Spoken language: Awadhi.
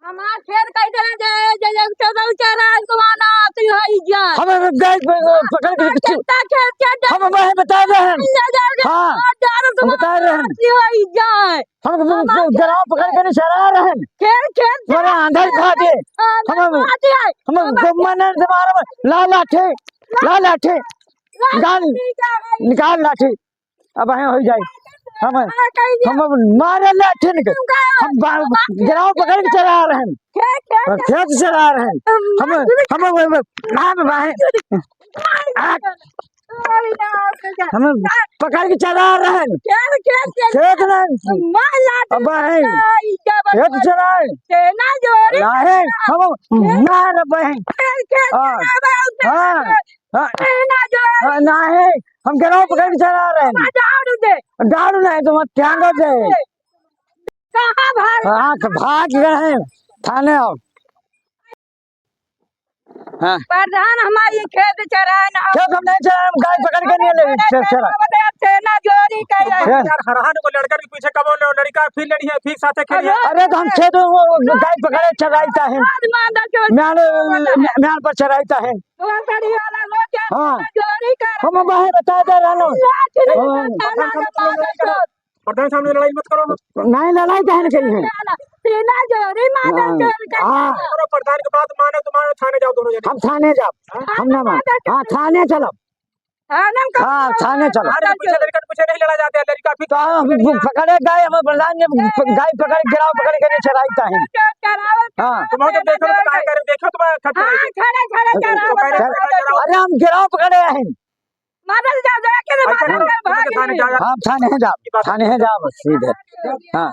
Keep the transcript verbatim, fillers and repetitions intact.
हमार खेत कैसे ना जाए, जे, जे, चौदह चार आज को आना आती है, ई जाए। हम, हम गए, प-, प-, पकड़ के हमार खेत, खेत, खेत, हम वही बता रहे हैं। ले जाओगे, हाँ, और जाओ तो हम बता रहे हैं। आती है, ई जाए। हम, हम, हमार खेत, गराव पकड़ के नहीं चरा रहे हैं। खेत, खेत, हमारे खेत, आंधर खेत, खा दे। आंधर हम, खा दे। हम हमार गोम्मा ने मारा, ला लाठी, ला लाठी, निकाल, निकाल लाठी। अब हैं हो जाए। हम, हम अब मारे लाठी निकाल। हम बा-, गराव पकड़ के चरा रहे हैं। खेत चरा रहे हैं। हम, हम, हम, हम, हम, हम, हम पकड़ के चरा रहे हैं। खेत नहीं। अब हैं। खेत चराए। ना है। हम मार अब हैं। हाँ। हाँ। हाँ, ना है। हम गराव पकड़ के चरा रहे हैं। दारू नहीं तो मत ध्यान रख दे। कहाँ भाग? हाँ, तो भाग गए हैं। थाने आओ। हाँ। प्रधान, हमारे ये खेत चराए ना। खेत हम नहीं चराए, हम गाय पकड़ के नहीं ले, अरे, च-, चरा। बताया, सेना जोरी का है। खेत। यार, हरहान को लड़का के पीछे कब हो, लड़का फिर लड़ी है, फिर साथे खेली है। अरे, तो हम खेत में वो गाय पकड़े चराइता है। आज मान दो, जो म्यान, म्यान पर चराइता है। वो गाड़ी वाला लोग क्या हाँ। सेना जोरी का हम वही बता दे रहे हैं। लाठी नहीं हाँ। बता रहा, प्रधान सामने लड़ाई मत करो। नहीं, लड़ाई काहे न करी है? सीना जोरी मार हाँ, के हाँ। करो, प्रधान के बात मानो तो मानो, थाने जाओ दोनों जने। हम थाने जाओ। हाँ? हम ना मान। हाँ, थाने चलो। हाँ, ना हाँ, थाने चलो। अरे, पीछे लड़का, पीछे नहीं लड़ा जाते हैं, लड़का फिर तो हम पकड़े गए, हमें प्रधान ने गाय पकड़, गिराव पकड़ के नहीं चराई था है। हाँ। तुम तो देखो तो कहाँ करे, देखो तो खड़ा, खड़ा, खड़ा, खड़ा। अरे, हम गिराव पकड़े हैं। मारल जाओ, जाके रे, ऐसा मारल करो, जाओ, तुम भाग के थाने ले। जाओ। हाँ, थाने हैं जाओ, थाने हैं जाओ, बस सीधे। हाँ।